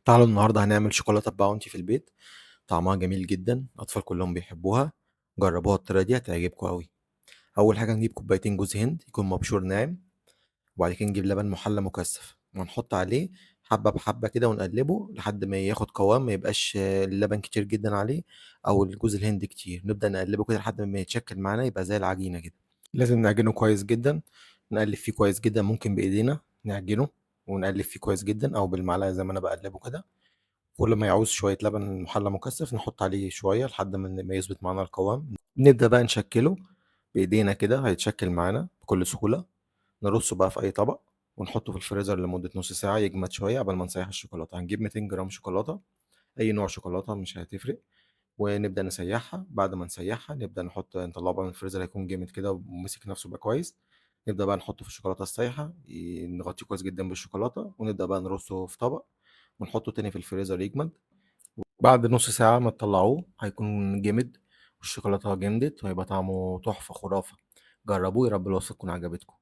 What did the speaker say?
تعالوا النهارده هنعمل شوكولاتة باونتي في البيت، طعمها جميل جدًا، الأطفال كلّهم بيحبوها، جربوها الطريقة دي هتعجبكم أوي. أول حاجة نجيب كوبايتين جوز هند يكون مبشور ناعم، وبعد كده نجيب لبن محلى مكثف ونحط عليه حبة بحبة كده ونقلبه لحد ما ياخد قوام، ما يبقاش اللبن كتير جدًا عليه أو الجوز الهند كتير، نبدأ نقلبه كده لحد ما يتشكل معانا يبقى زي العجينة كده. لازم نعجنه كويس جدًا، نقلب فيه كويس جدًا، ممكن بإيدينا نعجنه ونقلب فيه كويس جدًا أو بالمعلقة زي ما أنا باقلبه كده. كل ما يعوز شوية لبن محلى مكثف نحط عليه شوية لحد ما يضبط معانا القوام. نبدأ بقى نشكله بإيدينا كده، هيتشكل معانا بكل سهولة. نرصه بقى في أي طبق ونحطه في الفريزر لمدة نص ساعة يجمد شوية قبل ما نسيح الشوكولاتة. هنجيب 200 جرام شوكولاتة، أي نوع شوكولاتة مش هتفرق، ونبدأ نسيحها. بعد ما نسيحها نبدأ نطلعه بقى من الفريزر، هيكون جامد كده ومسك نفسه بقى كويس. نبدأ بقى نحطه في الشوكولاتة السايحة، نغطيه كويس جدا بالشوكولاتة، ونبدأ بقى نرصه في طبق ونحطه تاني في الفريزر يجمد. بعد نص ساعة ما تطلعوه هيكون جمد والشوكولاتة جمدت وهيبقى طعمه تحفة خرافة. جربوه، يا رب الوصفة تكون عجبتكم.